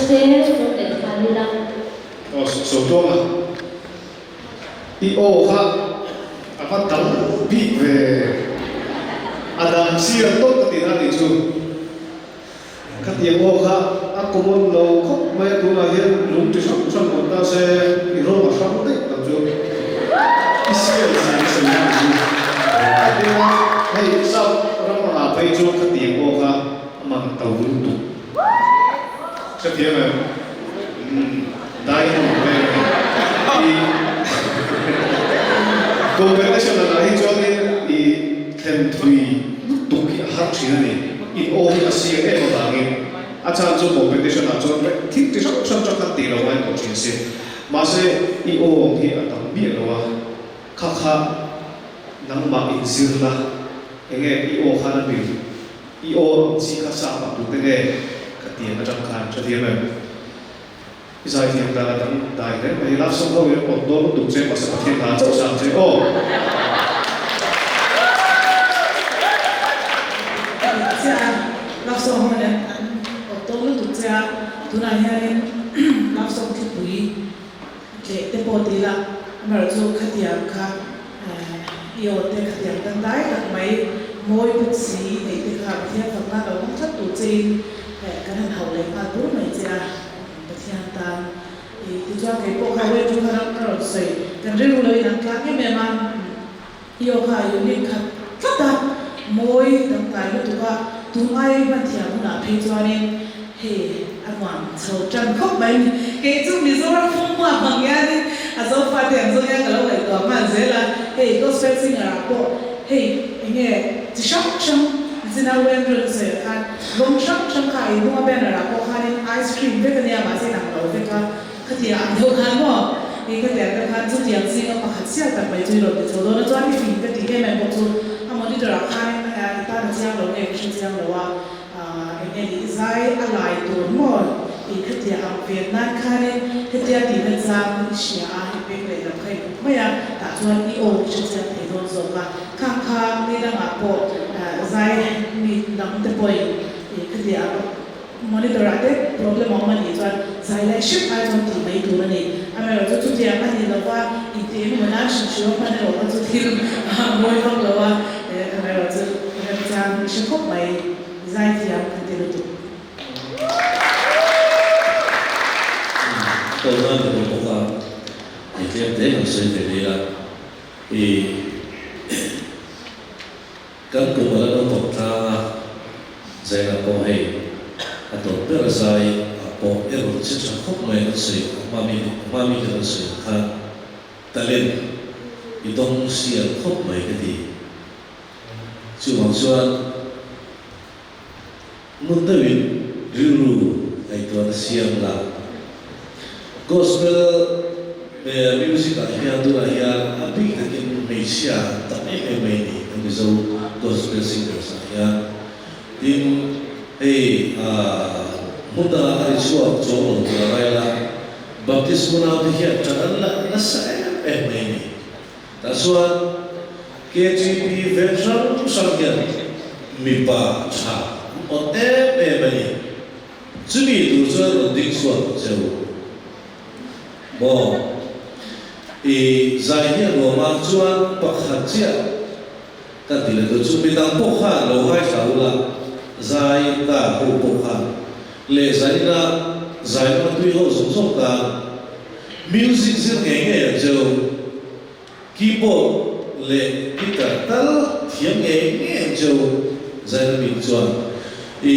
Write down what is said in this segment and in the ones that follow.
se sawm leh nghal ila. Aw Sawtawng a, i aw kha a va dang bik ve, a dang chiang tawp ka ti na tih chu. Khatiang aw kha a common lo khawp mai a, tunah hian lung ti hrang hrang awm ta se i rawng a hrang daih tak chu i sial zia i sawi na ni. A tia hei South ram ah phei chuan khatiang aw kha a man to lutuk. Hrethiam em? Umm diamond vel hi i competition ah hi chuanin i thlen thui lutuk hi a har thin a ni. In aw hi a siam em avangin a chhan chu competition ah chuan reh thil ti hrang hrang tang khan tih lo ngai tawh thin si. Mahse i aw ang hi a tam miah lo a, kha kha nangmah inzirna enge i aw khan a bil I aw ang chi kha sa pah tute nge ka tiang atang khan hre thiam em? I zai thiam dan a dang dai hle mai, love song ho in a pawt dawn lutuk che mahse Pathian hna chauh sang che aw. Ka dik chiah a, love song ho in an pawt dawn lutuk che a, tunah hianin love song thupui tleh te pawh ti ila amaherawhchu khatiang kha i aw te khatiang dang dai tak mai mawi bawk si i neih te kha Pathian fakna lo hmang tlat tur che in kan han hauh leh nghal bur mai che a, Pathian tan i tichuan kei pawh kha wait chu kha ram ka rawn sawi kan rilru lo in ang tlang em em a, i aw kha a unique khat tlat a, mawi dangdai lutuk a, tungai hmanthiam hunah phei chuanin Hei a nuam chho tan khawp mai ni. Kei chu Mizoram pumpa hmang hianin a Zofa te ang zawng hian ka lo ngaihtuah hman zel a. Hei gospel singer ah pawh hei eng nge chi hrang hrang zina Wendron sawi ah khan rawng hrang hrang kha a inhung a banner ah pawh khanin ice cream vek a nia mahse in ang lo vek a khatia ang deuh khan maw i khatiang deuh khan chutiang zinga pakhat sial tak mai chu i rawn ti chho dawn a chuan i fing ka tih em em bawk chu a monitor ah khanin i tan a chiang lo nge ka hre chiang lo a. Eng nge nih zai a lai tur maw tih khatia ang ven nan khanin hetia tihna chang i hria a, i peng leh lam kha i buk mai a, tah chuan i aw i hre chiang thei dawn zawk a, khang kha ni dangah pawh zai mi dang te pawhin i khatia ang monitor ah te problem a awm a nih chuan zai lai hrep ai chuan tih mai tur a ni. Amaherawhchu chutiang a ni lova intih engemaw nan hrim hrim a hman erawh kha chu thil mawi vak lo a, amaherawhchu remchang i hre khawp mai. Zaithiam kan ti lutuk. Tawna ka duh bawk a, i tlem te han sawi ve mai la, i kan kum ala naupang tlang a, Zaina pawh hei a tawp ber a zai ah pawh i rawn che tha khawp mai an sawi a hma mi hma mi te rawn sawi ang khan talent i dawng sial khawp mai ka ti. Chuvang chuan ngun deuhin rilru ngaihtuahna siam la. Gospel music ah hian tunah hian a bik takin hmeichhia an tam em em mai a ni kan Mizo gospel singers ah hian. Tin, hei hmun dangah a ri chhuak chuang lo tur a ngai la, Baptist unaute hian ṭan an la nasa em em mai a ni. Tah chuan KGP veng hrang hrang hian mipa tha an awt em em a ni. Chumi tur chuan rawn ding chhuak che u maw? I zai hi a nuam a, chuan pakhat chiah kan ti leh tur chu midang pawh khan lo ngaithla ula, zai ta ho pawh khan leh zaina zai lama tui ho zawng zawng tan Music zir ngei ngei ang cheu, keyboard leh guitar tal thiam ngei ngei ang cheu, Zaina bik chuan. I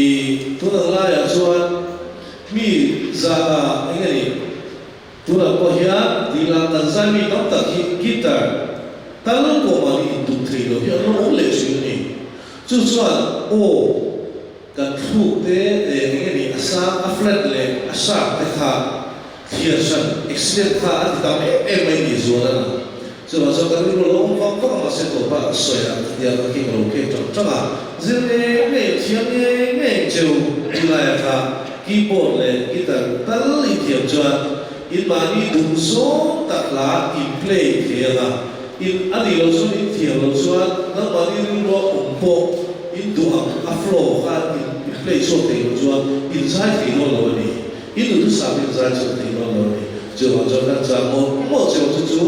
tunang laiah chuan mi zana eng nge ni, tunah pawh hian tihlah kan zai mi tam tak hi guitar tal pawh mahni intum thei lo hi an lo awm leh thin a ni. Chu chuan aw Kan thluk te leh eng nge ni a sang a flat leh a sharp te kha thliar hran accident kha a ti tam em em mai ni zual a lang. Chuvang chuan kan rilru lo awm vak vak a mahse tawpa a sawi a khatiang a khi ka lo khek tang tang a, zir ngei ngei thiam ngei ngei ang cheu ti laia kha keyboard leh guitar tal in thiam chuan in mahni duh zawng tak hla in play thei ang a, in a nih loh chuan in thiam loh chuan nangmahni rilru a awm pawh In duh ang a flow kha in play chhuak thei loh chuan in zai thei dawn lo a ni. I duhthusam in zai chhuak thei dawn lo a ni. Chuvang chuan kan chah mawlh mawlh che chu chu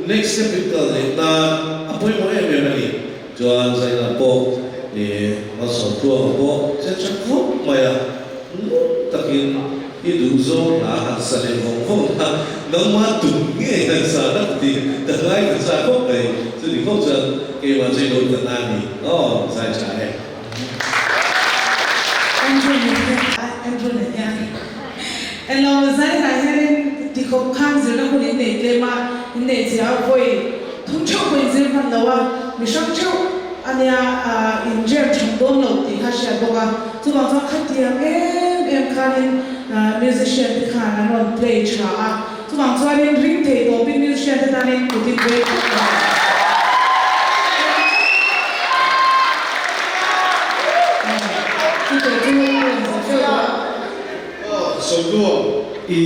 next step in kal neih nan a pawimawh em em a ni. Chuan Zaina pawh ih Malsawm Tluanga pawh che tha khawp mai a, ngun takin i duhzawng hla han sa leh vawng vawng a, nangmah tum ngei han sa na ka ti, ka ngaithla chak khawp mai, chumi khawp chuan keimah chu i lo ta na a ni aw, zai tha e. Andrew nen hian Andrew nen hian Elo Zaina hianin tikhawp khan zirna hun in nei tlem a, in nei chiah a, vawi thum theuh pawh in zir hman lo a, mi hrang theuh a nia in rem thang dawn lo tih kha hriat bawk a, chuvang chuan khatiang em em khanin musician te khan an rawn play tha a, chuvang chuanin ring thei tawpin musician te tanin kut in vei khawp mai. Chu chu a rawn zawh feuh tawh. Aw Sawmluang i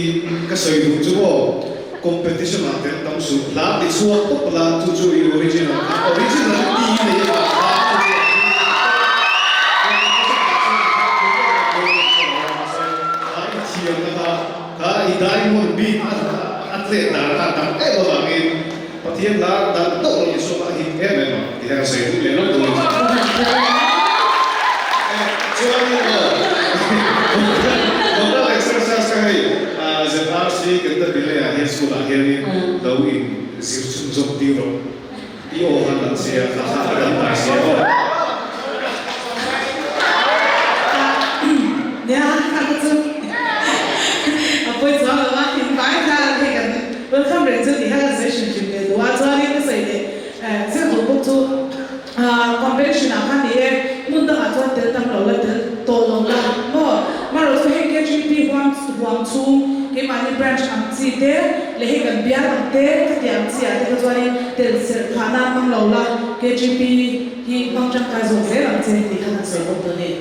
ka sawi duh chu maw competition ah tel tam suh hla ti chhuak tawp la chu chu i original kha original ti i nei avang kha chu chu a hming competition ah chuan a hla phur em em dawn tih hre lo a mahse hla i thiam na kha kha i diamond bik a a tlet dan kha a dang em avangin Pathian hla dan tawh lo ni chhuak a hit em em ang ti hian ka sawi duh leh lawk dawn a ni. Chuanin aw vocal exercise kha hei ZRC kan ta Bilay ah hian school ah hianin lo in zir chhunzawm tir rawh i aw khan an sia kha kha a dang ngai sia aw. Nia kha chu a pawi chuang lo a, in vai kha hei kan Welcome reng chu tih kha kan sawi hrim hrim ve duh a, chuanin ka sawi leh zir duh bawk chu competition ah khan ni e, hmun dangah chuan tel tam lo la, tel tawh lo la maw? Marawh chu hei KGP huam huam chhung keimahni branch ang chi te leh hei kan bial ang te khatiang ang chi ah te kha chuanin tel serh phah nan hmang lo la, KGP hi hmang tangkai zawk zel ang che tih kha kan sawi bawk dawn e.